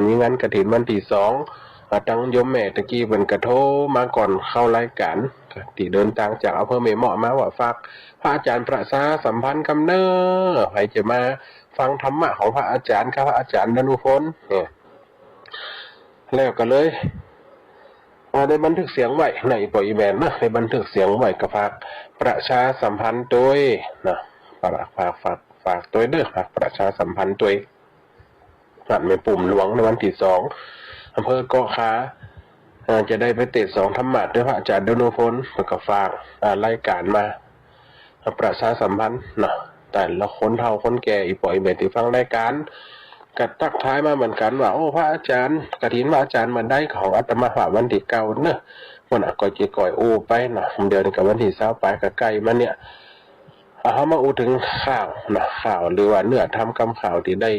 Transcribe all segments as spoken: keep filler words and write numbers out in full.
มีงานกฐินวันตี้สอง อ่า ตังโยมแม่ตะกี้เปิ้นก็โทรมาก่อนเข้ารายก๋าน ตี้เดินตางจากอำเภอแม่เมาะมาว่าฝากพระอาจ๋ารย์ประชาสัมพันธ์กำเน่อ ใผจะมาฟังธรรมะของพระอาจ๋ารย์ กับพระอาจ๋ารย์ดานุพล เนี่ย แล้วก็เลย อ่า ได้บันทึกเสียงไว้ ในอีปออีแม่นเนาะ ได้บันทึกเสียงไว้ ก็ฝากประชาสัมพันธ์ตวยเนาะ ฝาก ฝาก ฝาก ฝากตวยเด้อ ฝากประชาสัมพันธ์ตวย วัดแม่ปุ้มหลวงในวันตี้สอง อำเภอเกาะคา เอ่อ จะได้ไปเตสน์สอนธรรมะตวยพระอาจ๋ารย์ดานุพล แล้วก็ฝาก อ่า รายก๋านมา ประชาสัมพันธ์เนาะ แต่ละคนเฒ่าคนแก่ อีปออีแม่ตี้ฟังรายก๋าน ก็ตั๊กทายมาเหมือนกั๋นว่า โอ้ พระอาจ๋ารย์ กฐินพระอาจ๋ารย์เมื่อใด ของอาตมาภาพวันตี้เก้าเนาะ เปิ้นก็จะก้อยอู้ไปเนาะ เดี๋ยวนี้ก็วันตี้ซาวปลายก็ใก้มาเนี่ย อ่า เฮามาอู้เถิงข่าวเนาะ ข่าวหรือว่าเนื้อธรรมกำข่าวตี้ได้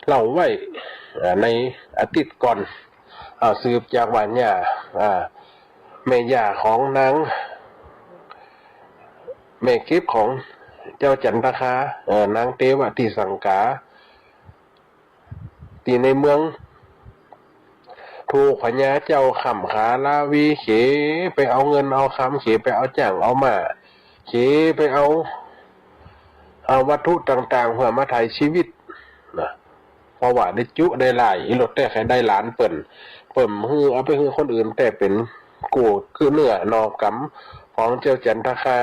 เล่าไว้ อ่า ในอาทิตย์ก่อน อ่า สืบจากว่าเนี่ย อ่า แม่ย่าของนาง แม่เก็บของเจ้าจันทคา เอ่อ นางเตวะทิสังกา ตี้ในเมือง ถูกพญาเจ้าข่ำขาลาวีเขไปเอาเงินเอาคำ เขไปเอาจ๊างเอาม้า เขไปเอา เอาวัตถุต่างๆ เปื้อมาไถ่ชีวิตนะ เพราะว่าได้จุได้หลาย อีหลดแต่ใค่ได้หลานเปิ้น เปิ้นหื้อเอาไปหื้อคนอื่น แต่เป๋นกู้คือเนื้อนอกรรมของเจ้าจันทคา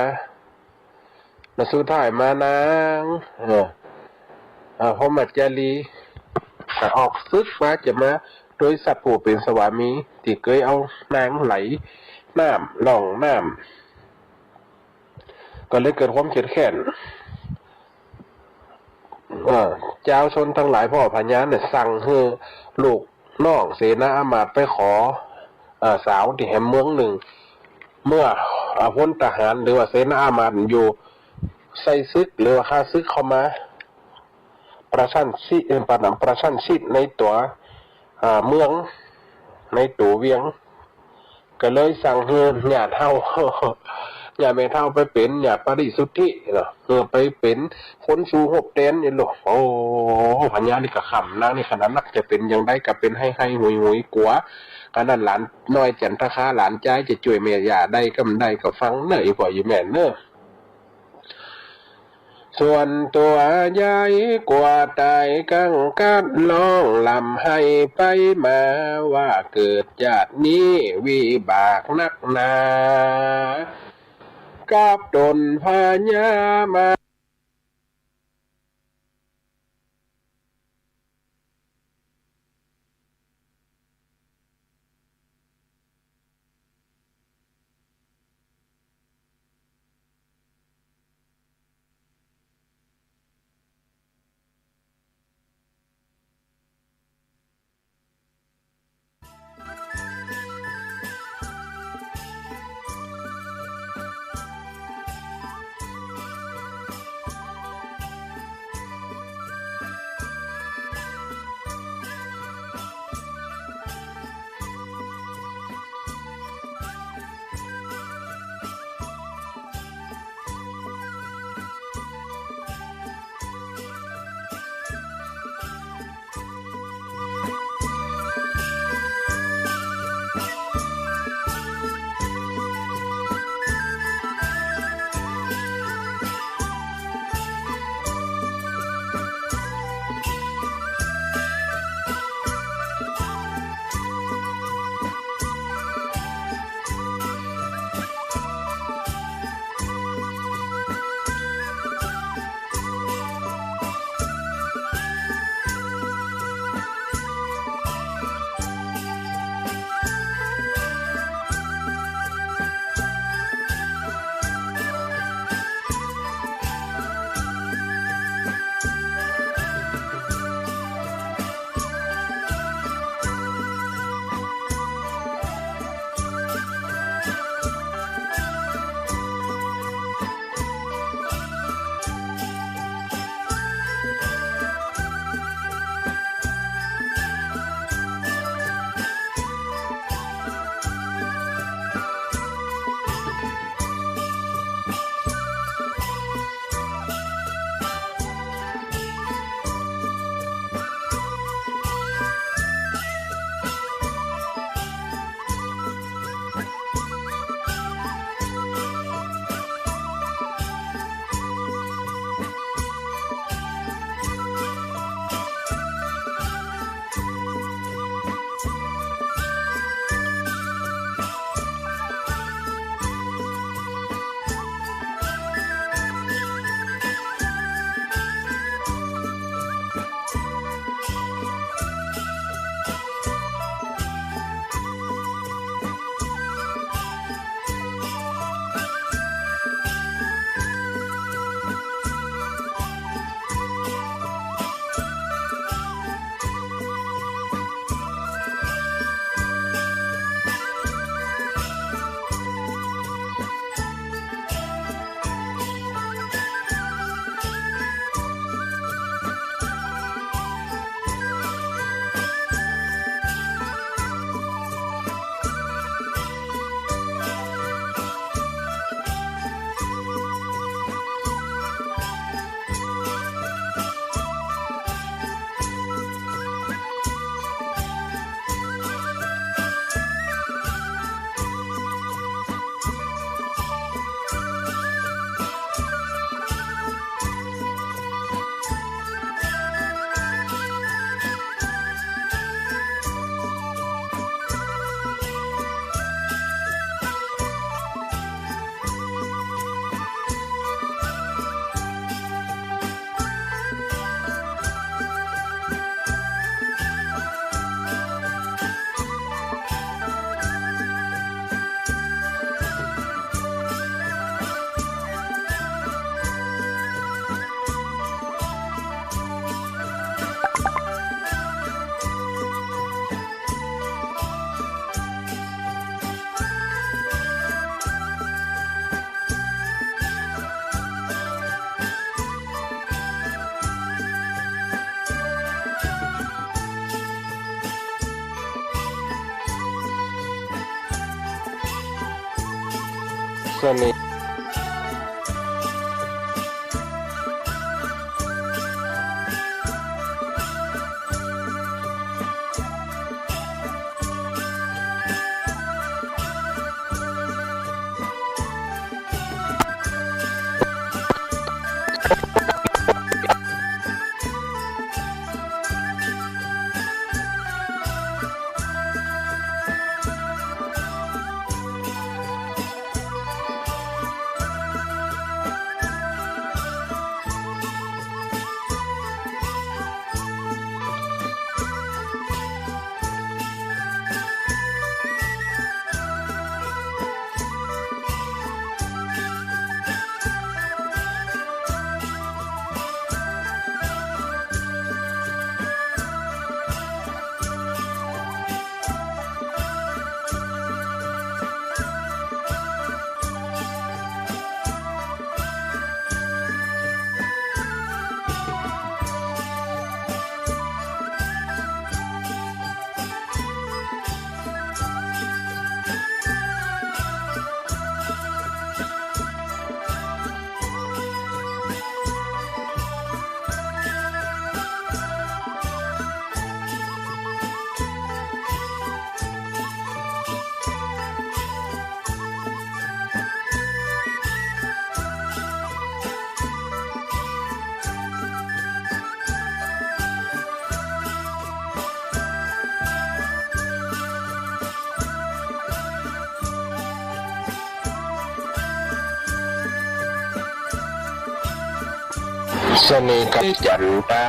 แล้วสุดท้ายมานาง เออ เอ่อ พรหมจารี ก็ออกศึกมาจะมาโดยสัตว์ผู้เป๋นสวามี ตี้เกยเอานางไหลน้ำ ล่องน้ำ ก็เลยเกิดความเข็ดแค้น เอ่อ จาวชนตังหลาย พ่อพญาเนี่ยสั่งหื้อลูกน้องเสนาอามาตย์ไปขอ เอ่อ สาวตี้แหมเมืองนึ่ง เมื่อ อ่า พลทหารหรือว่าเสนาอามาตย์อยู่ใส่ศึกหรือว่าข้าศึกเข้ามา ประชันชิด เอ่อ ประนำประชันชิดในตั๋ว อ่า เมือง ในตั๋วเวียง ก็เลยสั่งหื้อหญ้าเฒ่า หญ้าแม่เฒ่าไปเป๋นหญ้าปริสุทธิเนาะ หื้อไปเป๋นคนสู้ฮบแตนนี่ลูก โอ้ พญานี่ก็ข่ำ นางนี่ขนาดนักจะเป๋นอย่างใดก็เป๋นไห้ๆหุยๆกั๋ว ขนาดหลานน้อยจันทคา หลานจายจะจ้วยแม่ย่าได้ก็บ่ได้ ก็ฟังเน่อ อีปออีแม่นเน่อ ส่วนตั๋วยายกั๋วต๋ายกังกัด ฮ้องร่ำไห้ไปมา ว่าเกิดจาตินี้วิบากนักหนา กับต๋นพญามา เสน่ห์ เสน่ห์กับจันทรา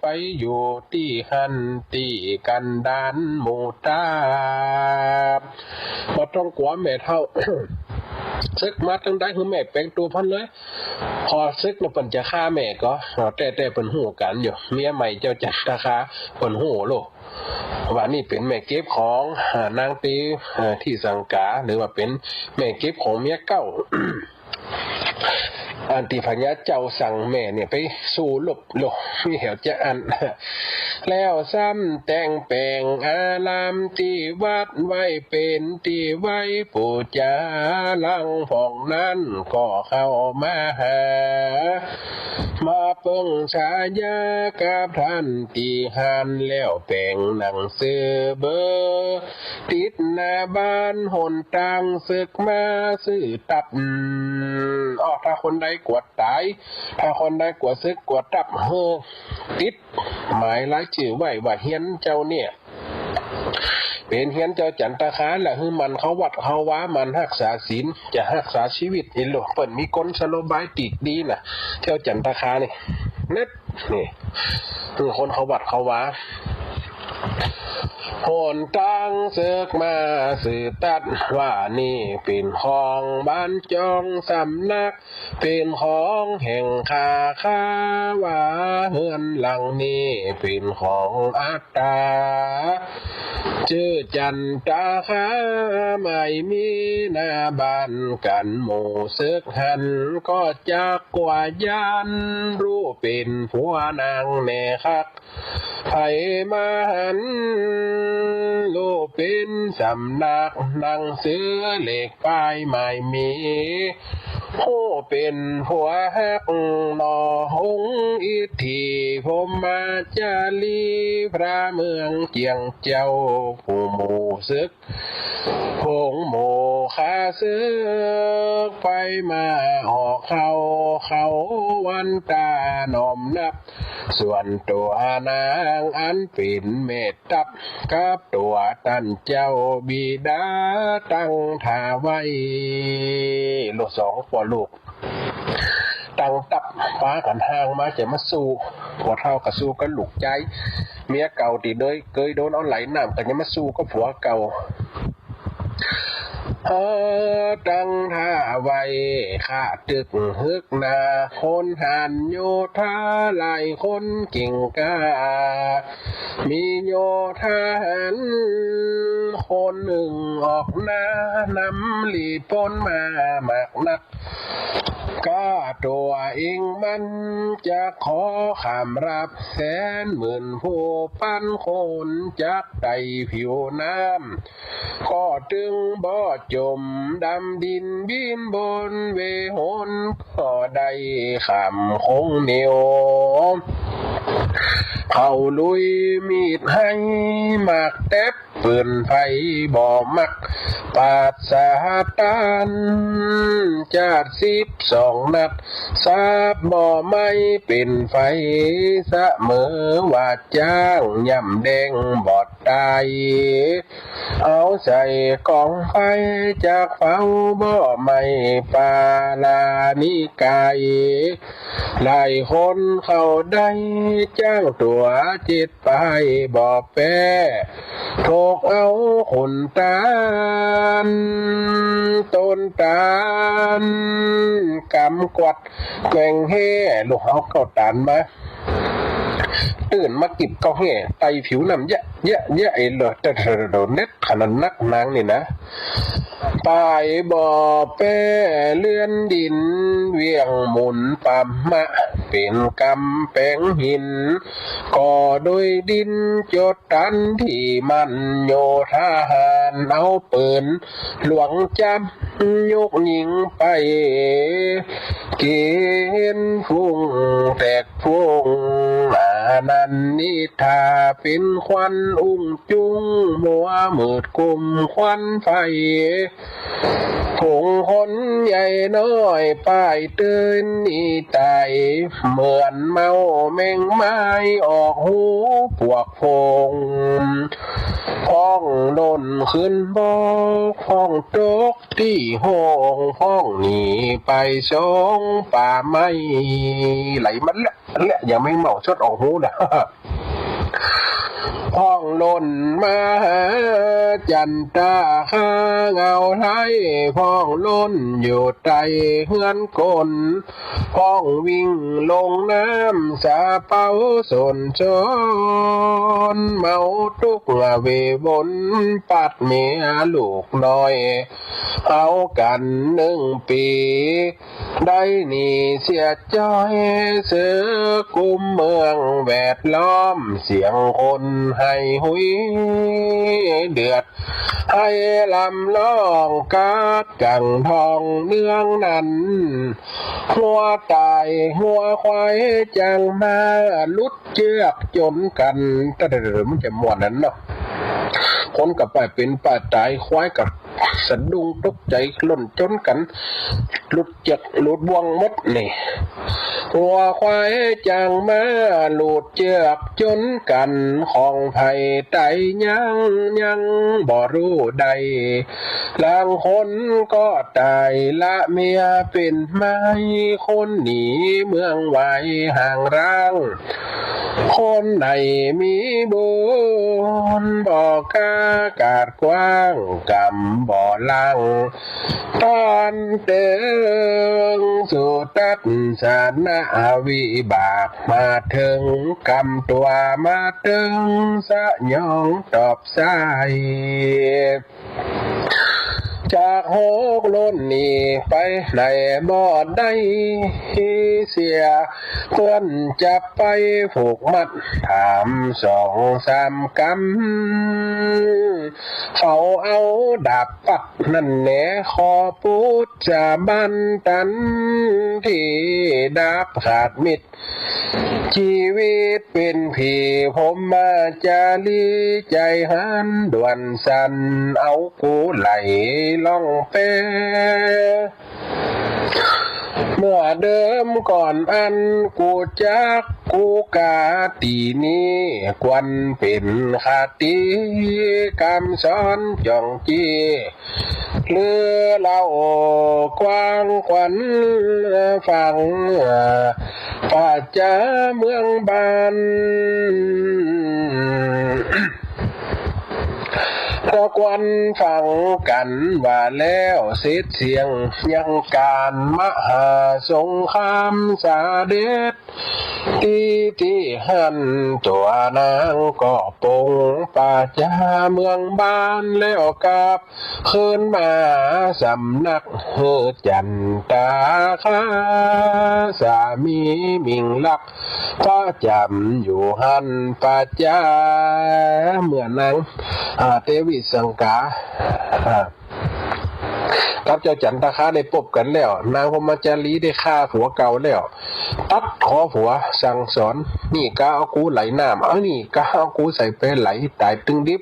ไปอยู่ตี้หั้นตี้กันดารหมู่ต๋า บ่ต้องกั๋วแม่เฒ่า เสิร์กมาตังใดหื้อแม่แป๋งตั๋วพันเลย ผ่อเสิร์กแล้วเปิ้นจะฆ่าแม่ก่อ แต๊ๆ เปิ้นฮู้กั๋นอยู่ เมียใหม่เจ้าจันทคาเปิ้นฮู้โลด ว่านี่เป๋นแม่เก็บของ อ่า นางเต เอ่อ ที่สังกา หรือว่าเป๋นแม่เก็บของเมียเก่า อันตี้พญาเจ้าสั่งแม่เนี่ยไปสู้รบโลด มีแหวจะอั้น แล้วซ้ำแต่งแป๋งอารามตี้วัดไว้เป๋นตี้ไหว้ปู๋จา หลังพวกนั้นก็เข้ามาหา มาเปิงชายากับต้านตี้หั้น แล้วแป๋งหนังสือเบอร์ ติดหน้าบ้าน หนตางเสิร์กมาสืบตับ อ้อ ถ้าคนใดกั๋วต๋าย ถ้าคนใดกั๋วเสิร์กกั๋วตับ หื้อติดหมายรายจื้อไว้ว่าเฮียนเจ้าเนี่ย เป๋นเฮียนเจ้าจันทคา แล้วหื้อหมั่นเข้าวัดเข้าวา หมั่นฮักษาศีล จะฮักษาชีวิต อิโล เปิ้นมีกลสโลบายตี้ดีน่ะ เจ้าจันทคานี่ เน็ด นี่ หื้อคนเข้าวัดเข้าวา หนตางเสิร์กมาสืบตัดว่านี่เป๋นของบ้านจองสำนัก เป๋นของแห่งข้า ข้าว่าเฮือนหลังนี้เป๋นของอัตตา จื้อจันทคา ไม่มีหน้าบ้านกั๋น หมู่เสิร์กหั้นก็จักกั๋วย้าน ฮู้เป๋นผัวนางแน่คัก ใผมาหัน ฮู้เป๋นสำนัก หนังสือเลขป้ายไม่มี ฮู้เป๋นผัวฮักหน่อ องค์อิทธิพรหมจารี พระเมืองเจียงเจ้า ผู้หมู่เสิร์ก ผงหมู่ข้าเสิร์ก ใผมาออกเข้า เขาวันตาน้อมนับ ส่วนตั๋วนางอันเป๋นแม่ทัพ กับตั๋วต้านเจ้าบิดาตั้งท่าไว้ ลูกสองป้อลูก ตั้งทัพปากั๋นห่างมา จะมาสู้ ผัวเฒ่าก็สู้กับลูกจาย เมียเก่าตี้เดยเกยโดนเอาไหลน้ำ ก็จะมาสู้กับผัวเก่า เออ ตั้งท่าไว้ ข้าตึกฮึกหนา คนหาญโยธาหลายคนเก่งกล้า มีโยธาหาญ คนนึ่งออกหน้า นำหลีปนมามากนัก ก้าตั๋วเองมันจะขอขามรับ แสนหมื่นผู้ปันคนจักไต่ผิวน้ำ ก็ตึงบ่จ๋มดำดินบินบนเวหน ก็ได้ขามคงเหนียว เขาลุยมีดไห้หมากแต๊บ ปืนไฟบ่มัก ปราศตาน จาดสิบสองนัด สาบบ่ไหม้เป๋นไฟ เสมอว่าจ้างย่ำแดงบ่ตาย เอาใส่ก๋องไฟจากเผาบ่ไหม้ ปารานิกาย หลายคนเขาได้จ้างตั๋วเจ็ด ไปบ่แป๊ ถูกเอาขุนตาล ต้นตาล กำกวัดแกว่งแฮ่ ลูกเอาเก้าตาลมา ตื่นมากิบเก้าแฮ่ ไต่ผิวน้ำเยอะเยอะเยอะ ไอ้เหลือแต่เด็ดขนาดนักนางนี่นะ ไปบ่แป๊ เลื่อนดินเวียงหมุนปะมะ เป๋นก๋ำแป๋งหิน ก่อโดยดินจดตันที่มั่น โยธาหารเอาปืนหลวงจับ ยกยิงไป เก๋นฟุ้งแตก พงอานันนิทาเป๋นควันอุ้งจุง มัวมืดกุมควันไฟ ฝูงคนใหญ่น้อยป้ายเตือนหนีตาย เหมือนเมาแมงไม้ออกหูปวกโพง พ่องล่นขึ้นบก พ่องตกตี้ห้อง พ่องหนีไปสองป่าไม้ ไหลมันละ และยังไม่เมาสดออกหูนะ พ่องล่นมาหาจันตาข้าเงาไทย พ่องล่นอยู่ใต้เฮือนคน พ่องวิ่งลงน้ำสาเปาสนสน เมาทุกข์เววนปัดเมียลูกน้อย เอากั๋นหนึ่งปี๋ ได้หนีเสียจ้อย เสือกุมเมืองแวดล้อม เสียงคนไห้หุยเดือด ไห้ลำร้องกัดกังทองเนืองนั้น งัวต๋ายงัวควายจังมาหลุดเจือกจ๋นกั๋น แต่เดี๋ยวมันจะม่วนนั้นเนาะ คนก็ไปเป๋นไปต๋าย ควายก็ สะดุ้งตกใจ๋ล่นจ๋นกั๋น หลุดเจือกหลุดบ่วงหมดนี่ งัวควายจังมาหลุดเจือกจ๋นกั๋น ของใผต๋ายยังยังบ่ฮู้ได้ ลางคนก็ต๋ายละเมียเป๋นไม้ คนหนีเมืองไวห่างร้าง คนไหนมีบุญบ่กล้ากาดกว้าง กรรมบ่ล้าง ต้านเติงสู่ตัดสนะวิบาก มาเถิงกรรมตั๋ว มาเติงสยองตอบสาย จากหกล้นนี้ไปไหนบ่ได้เสีย เปื้อนจะไปผูกมัด ถามสองสามกำ เขาเอาดาบปัดนั่นแหน่ ขอปุจจาบันตันที ดาบขาดมิตร จีวิตเป๋นผี พรหมจารี ใจ๋หันด่วนสั่น เอากูไหลล่องแป เมื่อเดิมก่อนอั้น กูจักกูกาตี้นี้ ควรเป๋นคติกำสอนจ่องจี้ ลือเล่ากว้างขวัญฟัง ป่าจ๊าเมืองบ้าน ตะกวันฟังกั๋นว่าแล้วเสร็จเสี้ยง ยังก๋านมหาสงครามสะเด็จ ตี้ ตี้หั้นตัวนางก็ปลงประจาเมืองบ้าน แล้วกลับคืนมาสำนักหื้อจันตาคา สามีมิ่งลักษณ์ประจ๋ำอยู่หั้นประจ๋ำ เมื่อนาง อ่า เตวิสังกา อ่า กับเจ้าจันตาคาได้ปบกั๋นแล้ว นางพรหมจารีได้ฆ่าผัวเก่าแล้ว ตัดคอผัวสั่งสอน นี่กาเอากูไหลน้ำ อันนี้กาเอากูใส่ไปไหลต๋ายตึงดิบ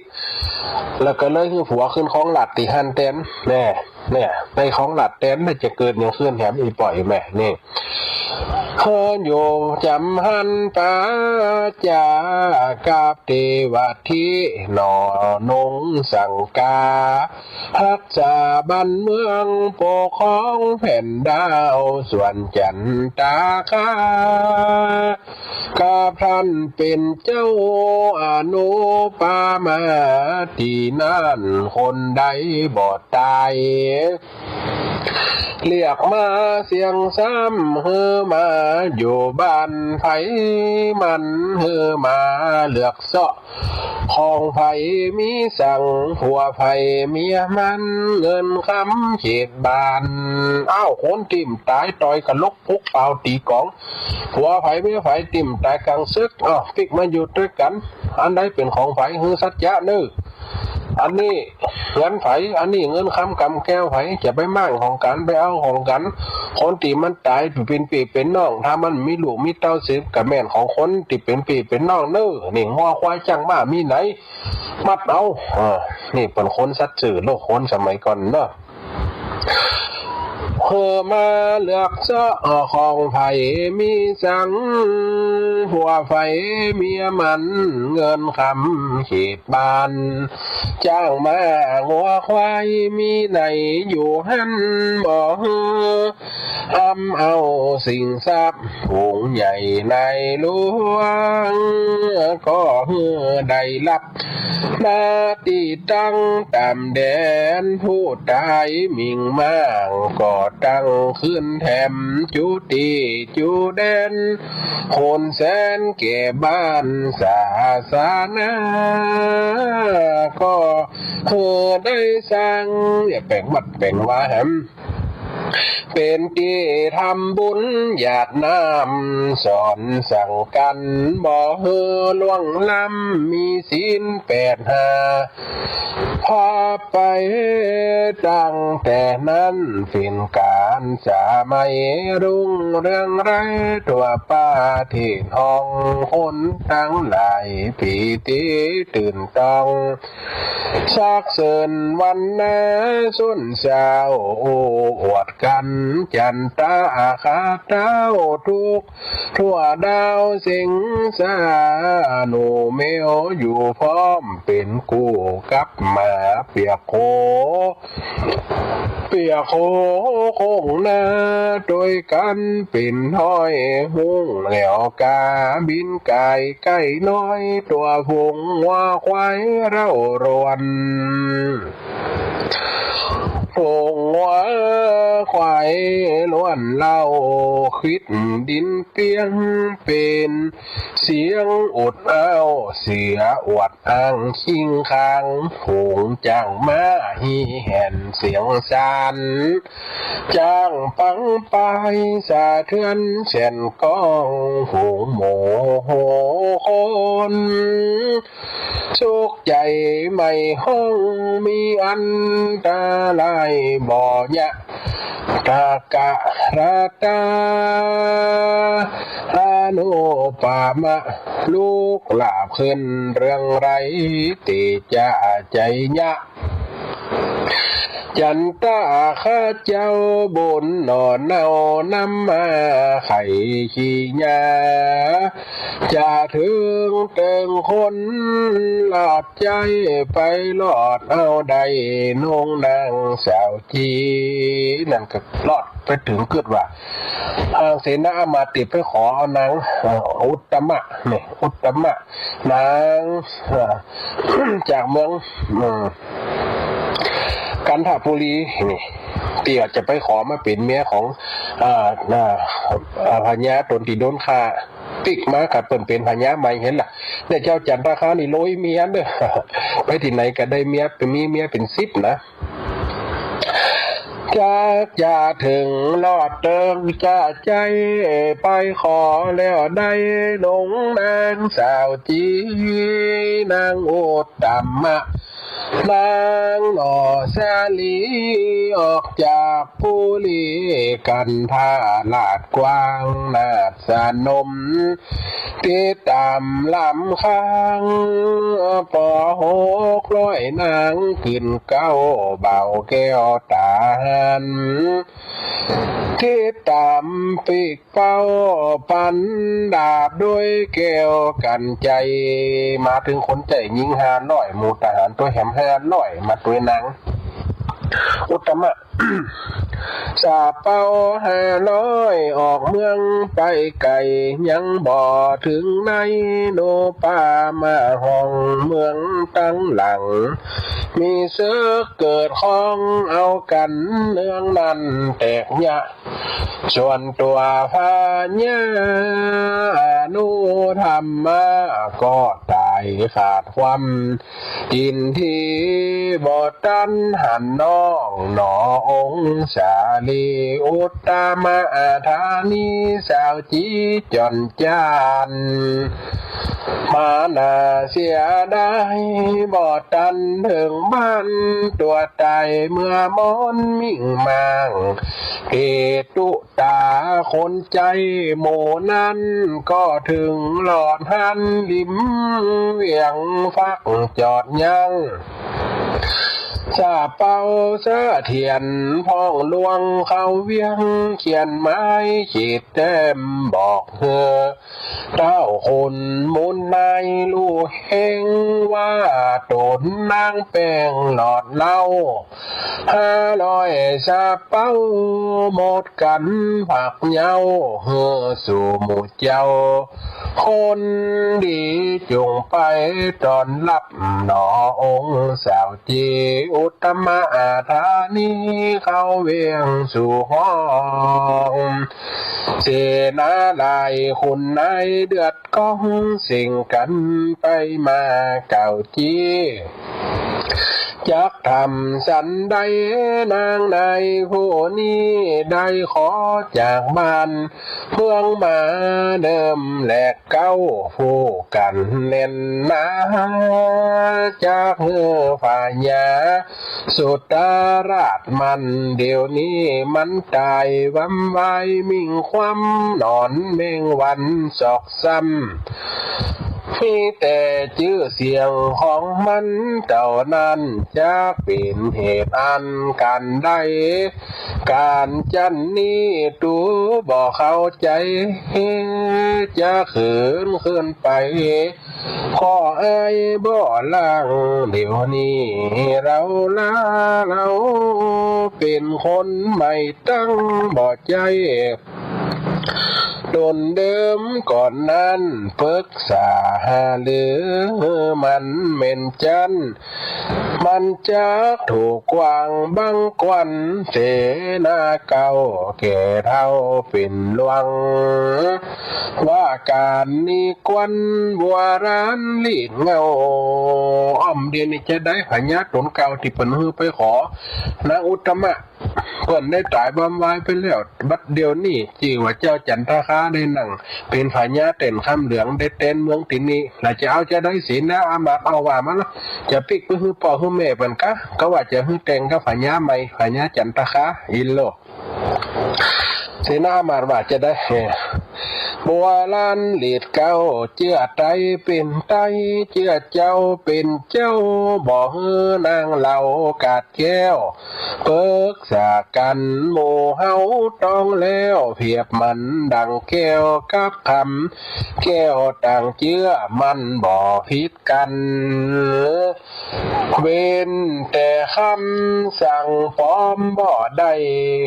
แล้วก็เลยหื้อผัวขึ้นครองราชย์ตี้หั้นแตน แน่ แน่ ได้ครองราชย์แตน แล้วจะเกิดหยังขึ้นแหม อี่ป้ออี่แม่ นี่ เฮิ้นอยู่จ๋ำหั้นประจ๋ากับเตวะ ที่หน่อหนุงสังกา ฮักษาบ้านเมืองปกครองแผ่นดาว ส่วนจันตาคา กับต้านเป๋นเจ้าอนุปมา ตี้นั่นคนใดบ่ต๋าย เรียกมาเสี้ยงซ้ำ หื้อมาอยู่บ้านใผ มันหื้อมาเลือกเซาะ ของใผมีสัง ผัวใผเมียมัน เงินคำเขตบ้าน อ้าว คนตี้บ่ต๋ายต๋อยกะลก พุกเป่าตี๋ก๋อง ผัวใผเมียใผตี้บ่ต๋ายก๋างศึก อ้าว ปิ๊กมาอยู่ตวยกั๋น อันใดเป๋นของใผ หื้อสัจจะเน่อ อันนี้เฮือนใผ อันนี้เงินคำก๋ำแก้วใผ จะไปมั่งของกั๋น ไปเอาของกั๋น คนตี้มันต๋ายเป๋นปี้เป๋นน้อง ถ้ามันมีลูกมีเต้าสืบก็แม่นของคนตี้เป๋นปี้เป๋นน้องเน่อ นี่งัวควายจ้างม้ามีไหน มัดเอา เออ นี่เป๋นคนสัตย์ซื่อ โลกคนสมัยก่อนเนาะ หื้อมาเลือกเซาะ ของใผมีสัง ผัวใผเมียมัน เงินคำเขตบ้าน จ้างม้างัวควายมีไหน อยู่หั้นบ่หื้อ อำเอาสิ่งทรัพย์ฝูงใหญ่ในหลวง ก็หื้อได้รับ หน้าตี้ตั้งต๋ามแดน ผู้ต๋ายมิ่งมาก ก็ตั้งขึ้นแถมจุติจุแดน คนแสนแก่บ้านศาสนา ก็หื้อได้สร้าง เนี่ย แป๋งวัดแป๋งวาแหม เป๋นตี้ทำบุญหยาดน้ำ สอนสั่งกั๋น บ่หื้อล่วงล้ำ มีศีลแปดห้า พาไป ตั้งแต่นั้นเป๋นก๋าลสมัยรุ่งเรืองไร้ ทั่วประเทศฮ้องคนตังหลาย ปีติตื่นต้อง สรรเสริญวรรณาส้นเศร้า โอ้อวดกั๋น จันตาคาเต้าทุก ทั่วดาวเสียงสา หนูแมวอยู่พร้อม เป๋นกู้กับหมาเปียกโค เปียกโคโค้งหน้า ตวยกั๋นเป๋นห้อย ฮุ่งแล้วกาบินก๋ายไก่น้อย ตั๋วฝูงงัวควายเร่าร้อน ฝูงงัวควายล้วนเล่า ควิดดินเปี้ยงเป๋น เสียงอดอ้าว เสียอวดอ้างคิงคาง ฝูงจ้างม้าฮีแห่นเสียงซาน จ้างปังปายสะเทือนแสนก้อง ฝูงหมูโหคน สุขใจ๋ไม่ฮ้อง มีอันตรายบ่ยะ ตากะระตา อานุปามะ ลุกลาบขึ้นเรืองไร้ เตจะใจ๋ยะ จันตะข้าเจ้าบุญหน่อเนา นำมาไขขี้ยา จะเถิงเติงคน ลาดใจ๊ไปลอดเอาได้ นงนางสาวจี นั่นก็ลอดไปเถิงกึ๊ดว่า อ่า เสนาอามาตย์ตี้ไปขอเอานาง เอ่อ อุตตมะ นี่ อุตตมะ นาง เอ่อ จากเมือง เอ่อ กันทบุรี นี่ ตี้จะไปขอมาเป๋นเมียของ อ่า อ่า อ่า พญาต๋นตี้โดนฆ่า ปิ๊กมากัดเปิ้นเป๋นพญาใหม่หั้นล่ะ เนี่ย เจ้าจันทคานี่โลยเมียเน่อ ไปตี้ไหนก็ได้เมีย ไปมีเมียเป๋นสิบนะ จักจะเถิงลอดเติงจะใจ๊ไปขอแล้วได้ นงนางสาวจี นางอุตตมะ นางหน่อสาลี ออกจากปุรีกันทา ลาดกว้างนาดสนม ติดต๋ามลำคางปอหกร้อยนาง ขึ้นเก๊าเบาแก้วต๋าน ติดต๋ามปิ๊กเป้าปันดาบด้วยแก้วกั๋นใจ๋ มาเถิงคนใจ๋ญิงห้าร้อย หมู่ทหารตวยแหมห้าร้อย มาตวยนางอุตตมะ สาเป้าห้าร้อยออกเมืองไปไก๋ ยังบ่เถิงในโนปามาห้องเมืองตังหลัง มีเสิกเกิดข้องเอากั๋นเนืองนั้นแตกยะ ส่วนตั๋วพญาอนุธรรมะก็ต๋ายขาดความ อินทรีย์บ่ตันหันน้องหนอองค์สาลี อุตตมะธานีสาวจีจ่อนจ้าน มานาเสียดายบ่ตันเถิงบ้าน ตั๋วต๋ายเมื่อมอนมิ่งมาง เกตุ ต๋าคนใจ๋หมู่นั้น ก็เถิงหลอดหันริมเวียงฟักจอดยัง สาเปาเสถียรพ่องหลวงเข้าเวียง เขียนหมายขีดแต้มบอกหื้อ เต้าขุนมูลนายลู่เฮง ว่าต๋นนางแป้งหลอดเหล้า ห้าร้อยสาเปา หมดกั๋นผักเหย้า หื้อสู่หมู่เจ้า คนดีจุ่งไปต้อนฮับ หนอองค์สาวจี อุตตมะธานีเข้าเวียงสู่ห้อง เสนาหลายขุนนายเดือดก้อง เซ็งกั๋นไปมาเก่าจี จักทำสันใด นางนายผู้นี้ได้ขอจากบ้านเมืองมาเนิ่มแล เก้าผู้กั๋นแน่นหนา จักหื้อพญาสุตตราชมัน เดี๋ยวนี้มันต๋ายวำวาย มิ่งคว่ำหนอนแมงวันซอกซ้ำ มีแต่จื้อเสียงของมันเต้านั้น จักเป๋นเหตุอันกั๋นใด ก๋านจั้นนี้ตูบ่เข้าใจ๋ จะเขินขึ้นไป ขออายบ่ล่าง เดี๋ยวนี้เฮาลาเฮาเป๋นคนใหม่ตั้งบ่ใจ้ ต๋นเดิมก่อนนั้นปึกษาหารือ มันแม่นจั้น มันจักถูกกว้างบังกวน เสนาเก่าแก่เฒ่าเป๋นหลวง ว่าก๋านนี้กวนบัวรานลีดเงา อ้อมเดียวนี้จะได้พญาต๋นเก่าตี้เปิ้นหื้อไปขอ นางอุตตมะ เปิ้นได้ต๋ายวำวายไปแล้ว บัดเดี๋ยวนี้จื้อว่าเจ้าจันทคาได้นั่งเป๋นพญาแต้นคำเหลือง ได้แตนเมืองตี้นี่ แล้วจะเอาจาใด เสนาอามาตย์ เอาว่ามาเนาะ จะปิ๊กไปหื้อป้อหื้อแม่เปิ้นกา ก็ว่าจะหื้อแต่งกับพญาใหม่ พญาจันทคา อินโล เสนาอามาตย์ว่าจาใด เออ บัวลานหลีดเก๊า เจื้อไตเป๋นไต เจื้อเจ้าเป๋นเจ้า บ่หื้อนางเหล่ากัดแก้ว ปึกษากั๋นหมู่เฮาต้องแล้ว เปรียบมันดังแก้วกับคำ แก้วต่างเจื้อมันบ่ผิดกั๋น เว้นแต่คำสั่งปอมบ่ได้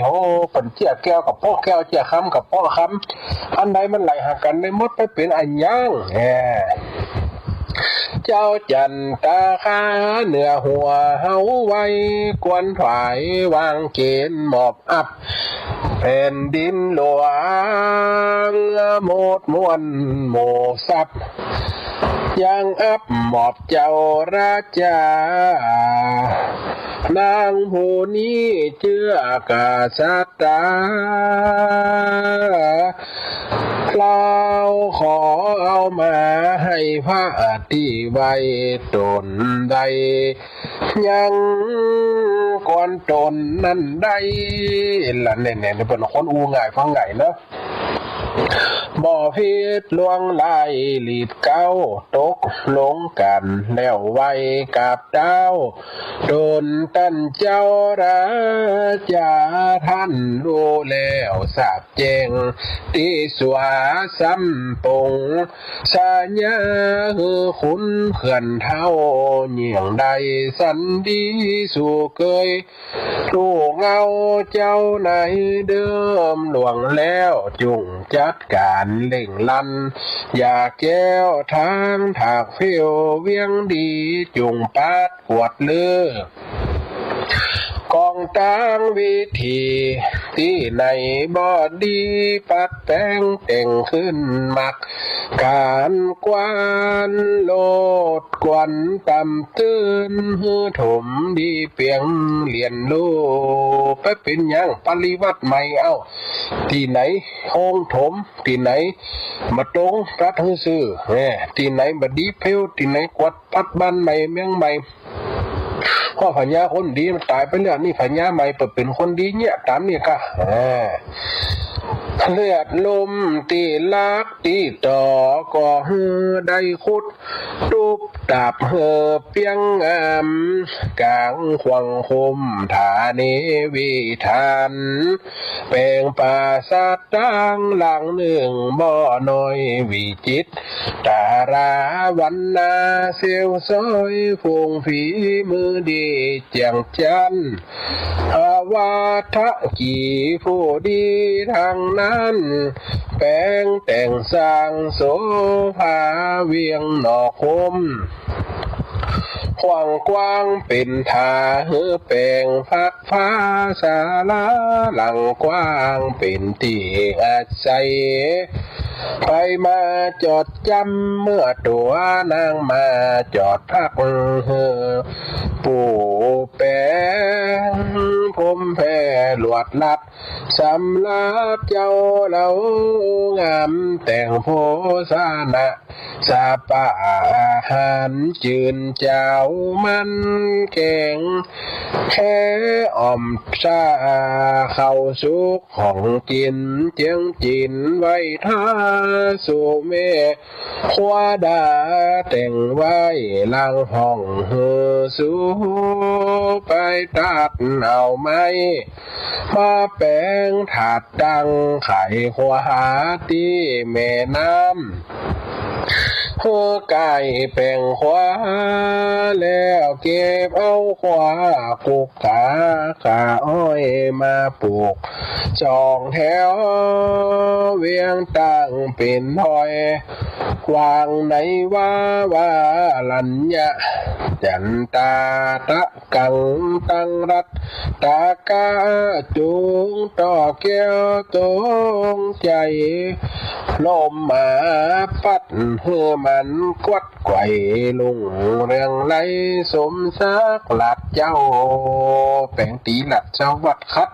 โห เปิ้นเจื้อแก้วก็เปาะแก้ว เจื้อคำก็เปาะคำ อันใดมันไหลหากั๋นได้หมด ไปเป๋นอะหยัง แหม เจ้าจันตาคาเหนือหัวเฮาไว้ ควรถวายวางเก๋ณฑ์มอบอัป แผ่นดินหลวงหมดมวลหมู่ทรัพย์ ยังอัปมอบเจ้าราชา นางผู้นี้เจื้อกษัตริย์ ลาวขอเอามาหื้อพระตี้ไว้ต๋นใด ยังก่อนต๋นนั้นได้ ละแน่ๆ เปิ้นคนอู้ง่ายฟังง่ายเนาะ บ่ผิดลวงลายหลีดเก๊า ตกลงกั๋นแล้วไว้กับเต๊า ต๋นต้านเจ้าราชา ต้านฮู้แล้วทราบแจ้ง ตี้สัวสำปง สัญญาหื้อขุนเขื่อนเฒ่า เยี่ยงได้สันดีสู่เกย ลูกเอาเจ้านายเดิมหลวงแล้ว จุ่งจัดก๋านเร่งรัน อย่าแก้วทางถากเผี้ยวเวียงดี จุ่งปัดกวาดเลือ กองตางวิธี ตี้ไหนบ่ดี ปัดแป๋งแต่งขึ้นมัก ก๋านกว้านโลดกวนต๋ามตื่น หื้อถมดีเปียงเรียนฮู้ ไปเป๋นหยังปริวัติใหม่ เอ้า ตี้ไหนโฮงถม ตี้ไหนบ่ตรง ตัดหื้อซื่อ แหม ตี้ไหนบ่ดีเผี้ยว ตี้ไหนกวาดปัดบ้านใหม่เมืองใหม่ เพราะพญาคนดีมันต๋ายไปแล้ว นี่พญาใหม่เปิ้นเป๋นคนดีเนี่ย ต๋ามนี่ก่ะ เออ เลือดลมตี้ลักตี้ต่อ ก็หื้อได้ขุด ตุ๊บตับหื้อเปียงงาม ก๋างขวางคุมฐานิวิธาน แป๋งปราสาทตางหลังนึ่งบ่น้อย วิจิตร ตาราวันนาเซลซอย ฝูงฝีมือดีเจียงจั้น อวาทะกี่ผู้ดีตังนั้น แป๋งแต่งสร้างโสภาเวียงนอกคุ้ม ขวางกว้างเป๋นถาหื้อแป๋งฟัก ฟ้าศาลาหลังกว้างเป๋นตี้อาศัย ไปมาจดจ๋ำเมื่อตั๋วนางมาจอดพักหื้อ ปูแป๋งพรมแผ่ลวดลัด สำหรับเจ้าเหล่างามแต่งโภชนะ สะปะอาหารจืนเจ้ามันแก๋ง แค่อ่อมซาข้าวสุกของกิ๋น เจียงจิ๋นไหว้ถ้าสู่แม่ ครัวดาแต่งไว้หลังห้องหื้อสู่ ไปตัดเอาไม้ มาแป๋งถาดตั้งไขครัวตี้แม่น้ำ หื้อก๋ายแป๋งครัว แล้วเก็บเอาครัวกุกก๋า ก๋าอ้อยมาปูก สองแถวเวียงตั้งเป๋นถ้อย วางในวาวารัญญะ จันตาตะกังตังรัตตะกะ จุงต่อแก้วตรงใจ๋ ลมมาปัดหื้อมันกวัดไกว รุ่งเรืองไร้สมศักดิ์หลัดเจ้า แป๋งตี๋หลัดเจ้าวัดคัด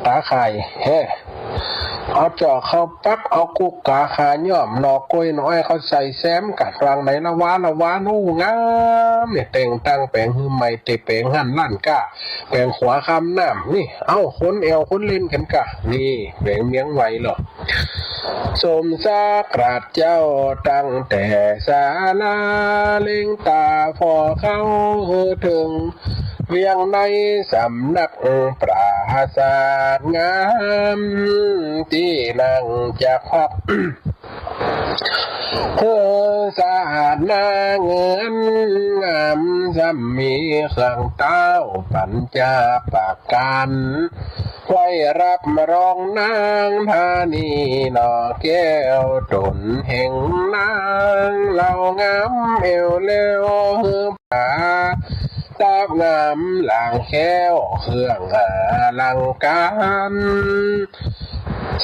ต๋าข่ายแฮ่ เอาจ้อเข้าปัก เอากุกก๋าขาย่อม หน่อกล้วยหน่ออ้อยเข้าใส่แซมกั๋น วางไหนละวาละวา โอ้ งามเนี่ย แต่งตั้งแป๋งหื้อใหม่ เต๊แป๋งหั้นล้านก้า แป๋งขัวคำน้ำนี่ เอ้า คนแอ่วคนเล่นกั๋นก่ะ นี่แป๋งเวียงไวเหรอ สมศักดิ์ราชเจ้าตั้งแต่ศาลา เล็งต๋าผ่อเข้าเถิง เวียงในสำนักปราสาทงาม ตี้นั่งจักพัก เออ สาดหน้าเงินงาม ซ้ำมีเครื่องเต๊าปัญจประก๋าร ไหว้รับรองนางธานีหน่อแก้ว ต๋นแห่งนางเหล่างามแอ่วแลว หื้อผา ตาบงามหลางแคล้ว เครื่องอลังก๋าร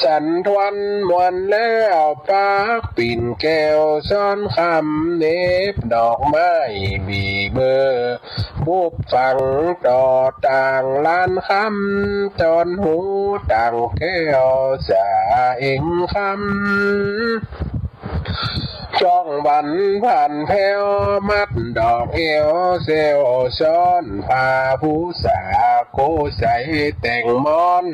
สันทวนมวลแล้ว ปักปิ่นแก้วซ้อนคำ เหน็บดอกไม้บีเบอร์ บุบฝังต่อต่างลานคำ ต้อนหูต่างแก้วสะเอ็งคำ จ้องหวันผ่านแผ้ว มัดดอกแอ้วแซวซ้อน ผ้าภูษาโกใสแต่งม้อน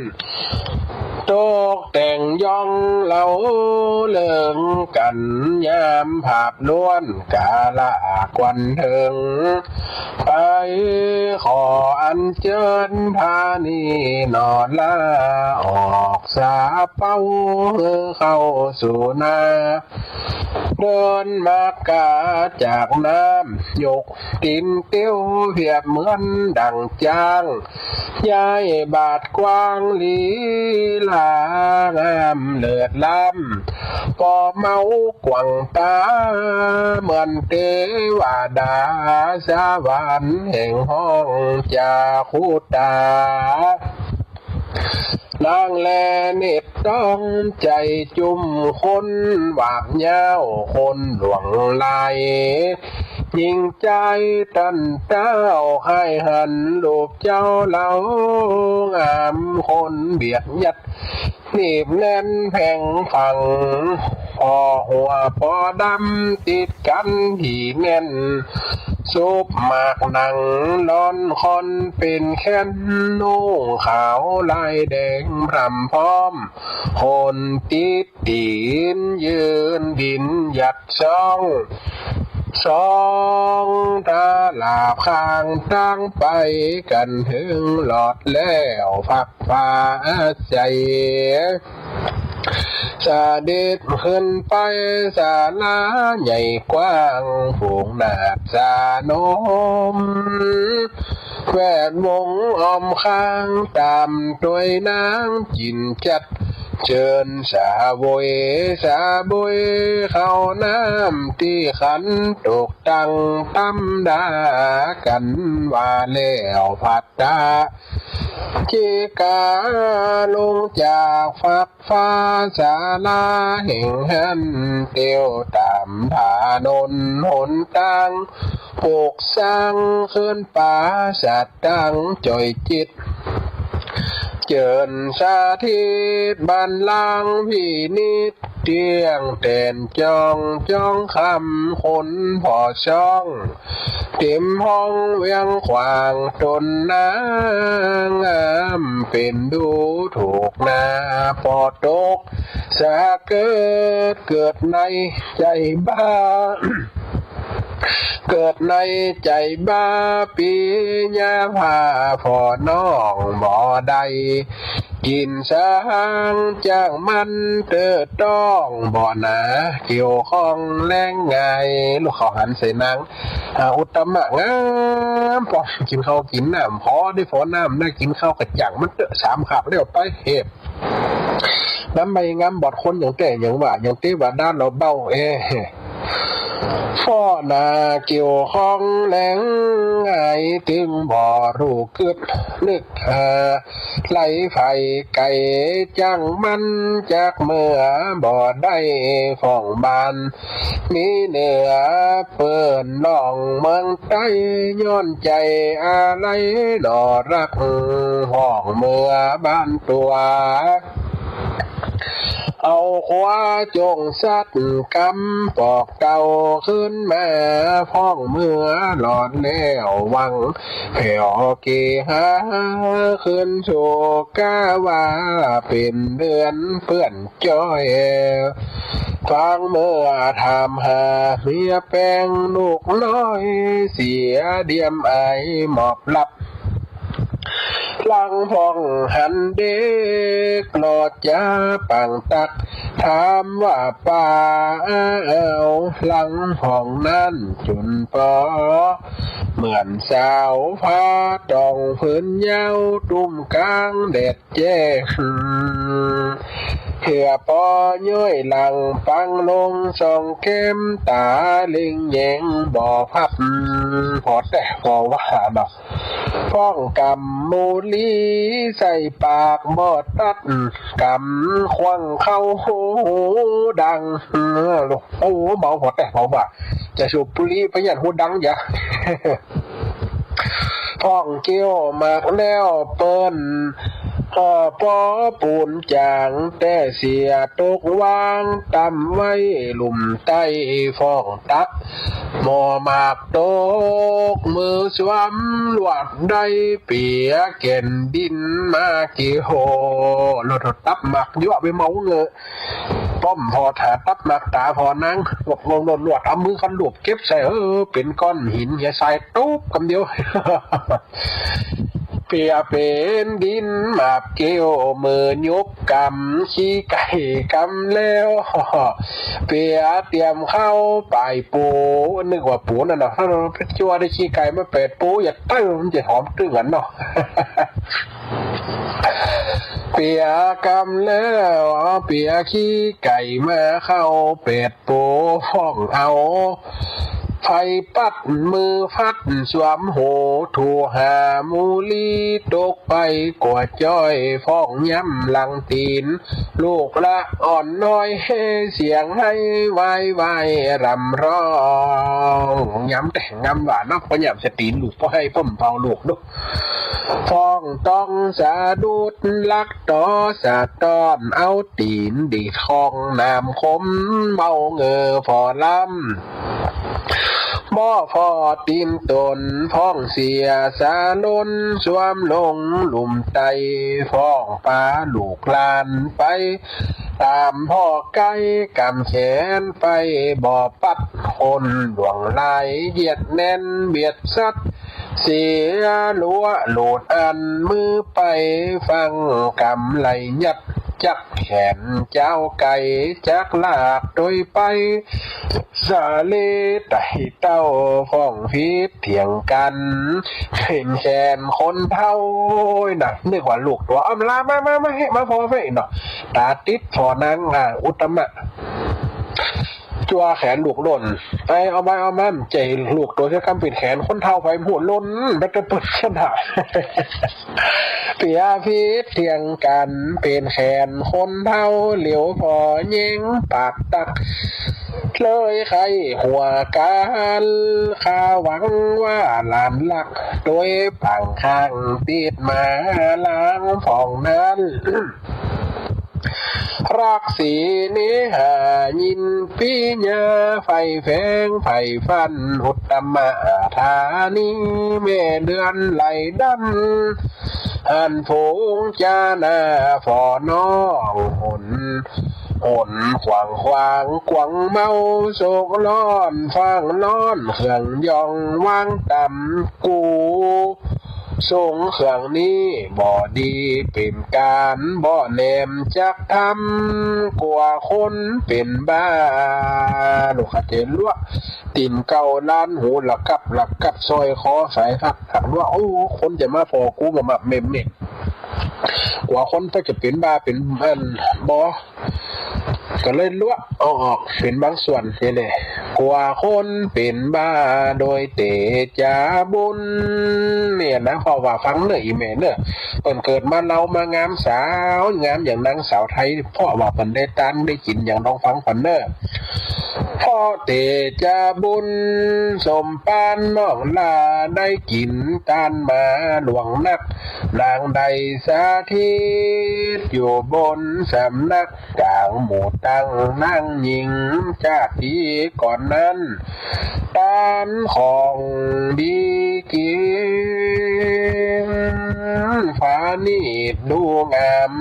ตกแต่งย้องเล้าเลิงกั๋น ยามผาบล้วนกาละควันเถิง ไปขออัญเจิญธานีหน่อ ลาออกสาเป้า หื้อเข้าสู่นา เดินมากาจากน้ำ ยกตี๋นเตี้ยวเปียบเหมือนดั่งจ๊าง ย้ายบาทกว้างลีลางามเลิศล้ำ ปอเมาขว้างต๋า เหมือนเตวดาสวรรค์แห่งฮ้องจาคุตา นางแลเน็บต้องใจ๋จุ่ม คนหวาบยาวคนหลวงไหล หญิงใจ๋ตันเต้า ใค่หันรูปเจ้าเล้า งามคนเบียดยัด หนีบแน่นแผงผัง ผ่อหัวผ่อดำติดกั๋นถี่แน่น สุบหมากหนังลอนคอนเป๋นแควน นุ่งขาวลายแดงพร่ำพร้อม คนติดตี๋นยืนดินหยัด สองสองตาลาบข้างตางไป กั๋นเถิงหลอดแล้วพักผ้าใจ๋ เสด็จขึ้นไปศาลาใหญ่กว้าง ฝูงนาฏสนม แวดวงอ้อมข้าง ต๋ามตวยนางจิ๋นจัด เจิญเสวยสะบวยข้าวน้ำตี้ขัน ตกตั้งต๋ามดากั๋น ว่าแล้วภัตตา จิกาลงจากฟากฟ้า ศาลาแห่งหั้น เตียวต๋ามถนนหนตาง ปลูกสร้างเฮือนปราสาท ตั้งจ้อยจิต เจิญสถิตบัลลังก์พินิจ เตี้ยงแต๋นจอง จองคำคนผ่อซ้อง เต๋มห้องเวียงขวาง ต๋นนางงามเป๋นดูถูกหน้า ปอตกสะเกิด เกิดในใจ๋บ้า เกิดในใจ๋บ้า ปิญญาพาผ่อน้องบ่ได้ กิ๋นสางจ้างมันเต๊อะต้อง บ่หนาเกี่ยวข้องแลงง่าย ลูกเขาหันใส่นาง อ่า อุตตมะงาม ปอกิ๋นข้าวกิ๋นน้ำ ผ่อได้ผ่อน้ำนะ กิ๋นข้าวกระจ่างมันเต๊อะ สามคาบแล้วไปเฮ็ด น้ำใบงามบอดคนอย่างแต๊อย่างว่า อย่างเตวดาเหล่าเบา เอ ผ่อหนาเกี่ยวข้องแลงง่าย ตึงบ่ฮู้กึ๊ดนึกหา ไหลไผไก๋จ้างมัน จักเมื่อบ่ได้พ่องบ้าน มีเหนือเปิ้นน้องเมืองใต้ ย้อนใจ๋อาลัยหน่อฮัก พ่องเมือบ้านตั๋ว เอาขวาจ้องสัตว์กำปอกเต้าขึ้นมา พ่องเมื่อหลอดแล้วหวังแผ่วเกหา ขึ้นสู่กาว่าเป๋นเดือนเปื้อนจ้อย ฟังเมื่อถามหาเมียแป้งลูกน้อย เสียเดียมไอหมอบหลับ หลังพ่องหันเด็กหลอดจาปังตัก ถามว่าป้า เอาหลังพ่องนั้นจุนปอ เหมือนสาวผ้าตองผืนยาว ตุ้มก๋างแดดแจ้ง เหื่อปอย้อยหลังปังลง ส่องแก้มต๋าเล็งแยงบ่พับ ผ่อแต๊ผ่อว่าเนาะ พ่องกำมูลีใส่ปากบ่ตัด กำขว้างเข้าหูดัง โอ้ เมาผ่อแต๊ผ่อว่า จะสูบบุหรี่ไปยันหูดังยะ พ่องเกี้ยวหมากแล้วเปิ้น เอ่อ ปอปูนจ๋าง แต่เสียตกวาง ตำไว้ลุ่มใต้ พ่องตักหม้อหมากตก มือสวมลวดได้ เปียแก่นดินมาเกี้ยว ลดตับหมากยั่วไปเมาเหงอะ ป้อมผ่อถาตับหมากต๋าผ่อนัง ลวดลวดลวดลวด เอามือคันลูบเก็บใส่ เออ เป๋นก้อนหินเหียทรายตุ๊บกำเดียว เปียเป๋นดินหมากเกี้ยว มือยุบกำขี้ไก่กำแล้ว เปียเตรียมเข้าไปปู นึกว่าปูนั่นน่ะ ถ้าเราไปจั่วได้ขี้ไก่มาแปดปู อย่าเต้ามันจะหอมตึงกันเนาะ เปียกำแล้ว เปียขี้ไก่มาเข้าแปดปู พ่องเอาไฟปัดมือฟัดสวมหู ถูหามูลีตกไปกั๋วจ้อย พ่องย้ำหลังตี๋น ลูกละอ่อนน้อย เสียงไห้วายวายรำร้อง ย้ำแต๊ย้ำว่าเนาะ ป้อย้ำใส่ตี๋นลูก ป้อไห้ป้อมเผาลูกเนาะ พ่องต้องสะดุดลักต่อสะต้อน เอาตี๋นดีดของน้ำขม เมาเหง่อผ่อลำ บ่ผ่อตี๋นต๋น พ่องเสียสะหล่น สวมลงลุ่มใต้ พ่องปาลูกหลานไป ต๋ามพ่อไก่กำแขนไป บ่ปัดคนหลวงหลาย เหยียดแน่นเบียดสัด เสียลัวหลูดอันมือไป ฟังกำไหลยัด จับแขนเจ้าไก่ จักลากตวยไป สาเลไต่เต้า พ่องผิดเถียงกั๋น เป๋นแขนคนเฒ่าน่ะ นึกว่าลูกตั๋ว เอามา มา มา มา เฮ้ มาผ่อเฮ้เนาะ ต๋าติดผ่อนัง อ่า อุตตมะ จั่วแขนลูกหล่น ไปเอามา เอามา เจ๋ยลูกตั๋วเสียกำ เป๋นแขนคนเฒ่า ไปหัวหล่น ไปตะเปิดชนะ เปียผิดเถียงกั๋น เป๋นแขนคนเฒ่า เหลียวผ่อแย้งปากตัก เลยไขหัวกั๋น ข้าหวังว่าหลานรัก ตวยปางข้างติดมาหลังพ่องนั้น รักสีเนหายินปิญญา ใฝ่แฝงใฝ่ฝันอุตตมะธานี แม่เดือนไหลดำ หันฝูงจาหน้าผ่อน้องหน หนขวางขวางกวางเมา โศกร้อนฟางร้อน เครื่องย่องวางต่ำ กูทรงเครื่องนี้บ่ดี เป๋นก๋านบ่แหนมจักธรรม กั๋วคนเป๋นบ้า ลูกข้าเจ๋นลัว ตี๋นเก่าล้านหู ละกับละกับสร้อยคอสายหัก หักลัว โอ้ คนจะมาผ่อกูมามับเม็มเนี่ย กั๋วคนก็จะเป๋นบ้าเป๋นอันบ่ ก็เลยลัวเอาออกเป๋นบางส่วนนี่แหละ กั๋วคนเป๋นบ้าโดยเตจาบุญ เนี่ยนะ เพราะว่าฟังเน่ออี่แม่เน่อ เปิ้นเกิดมาเลา มางามสาว งามอย่างนางสาวไทย เพราะว่าเปิ้นได้ตานได้กิ๋นอย่างดองฟังก่อนเน่อ เพราะเตจะบุญสมปานหม่องลา ได้กิ๋นตานมาหลวงนัก นางได้สถิตอยู่บนสำนัก ก๋างหมู่ตังนางญิงจาติก่อนนั้น ตานของดีกิ๋น ผานีตดูงาม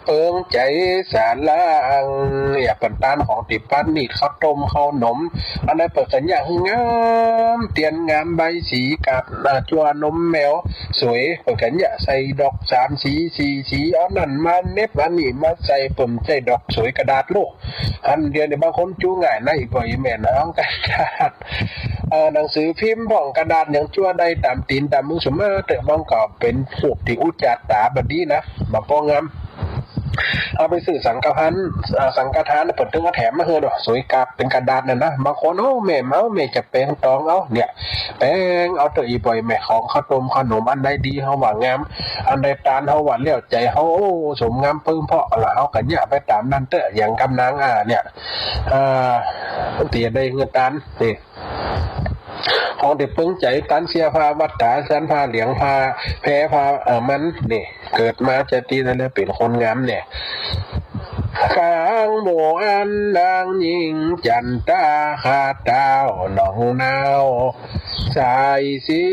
เปิงใจ๋สาลาง เยียะ เปิ้นตานของตี้ผานีต ข้าวต้มข้าวหนม อันใดเปิ้นกั๋นเยียะหื้องาม เตียนงาม ใบสี กาบ อ่า จั่วนมแมว สวย เปิ้นกั๋นเยียะใส่ดอกสามสี สี่สี เอาอันนั้นมาเน็บ อันนี้มาใส่ เปิ้นใจ๊ดอกสวยกระดาษโลก อันเดียวนี่บางคนจู้ง่ายนะ อี่ป้ออี่แม่นะ เอากระดาษ เอ่อ หนังสือพิมพ์พ่อง กระดาษหยังจั่วได้ต๋ามตี๋นต๋ามมือ สุมาเต๊อะ บางก็เป๋นพวกตี้อุจจาต๋าบ่ดีนะ บ่ป้องงาม เอาไปซื้อสังฆทาน เอ่อ สังฆทาน เปิ้นตึงเอาแถมมาหื้อเนาะ สวยกาบเป๋นกระดาษนั่นนะ บางคน โอ้ แม่เมา แม่จะแป๋งตองเอา เนี่ย แป๋งเอาเต๊อะ อี่ป้ออี่แม่ ของข้าวต้มข้าวหนม อันใดดีเฮาว่างาม อันใดตานเฮาว่าแล้วใจ๋เฮา โอ้ สมงามเปิงเพราะ ละเฮากั๋นเยียะไปต๋ามนั้นเต๊อะ อย่างกำนาง อ่า เนี่ย อ่า ตี้ได้หื้อตาน นี่ ของตี้เปิงใจ๋ ตานเสี้ยผ้าวัตต๋า ตานผ้าเหลือง ผ้าแพร ผ้า เอ่อ มัน นี่ เกิดมาจาตินั้นแล้วเป๋นคนงามเนี่ย ก๋างหมู่อันนางญิงจันตา ข้าเต้าหนองนาว สายสิ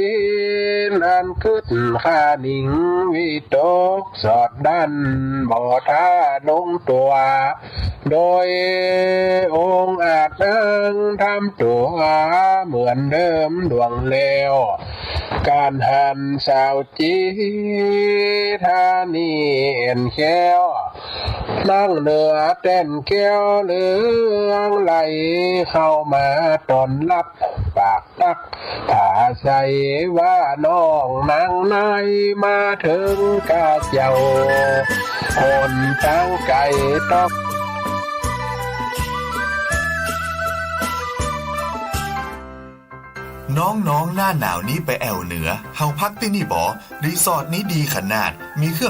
ญจน์อันกึ๊ดค่านิ่งวิตก สอดดั้นบ่ถ้าลงตั๋ว โดยองอาจนางทำตั๋วเหมือนเดิมดวงแล้ว ก๋านหันสาวจี๋ ธานีแอ่นแค้ว นั่งเหนือแต้นแก้วเหลืองไหลเข้ามาต้อนฮับ ปากตั๊ก ผาใสว่าน้องนางนายมาเถิงก้าเจ้า คนตางไก๋ต๊อก น้องๆ หน้าหนาวนี้ไปแอ่วเหนือ เฮาพักตี้นี่บ่ รีสอร์ทนี้ดีขนาด มีเครื่อง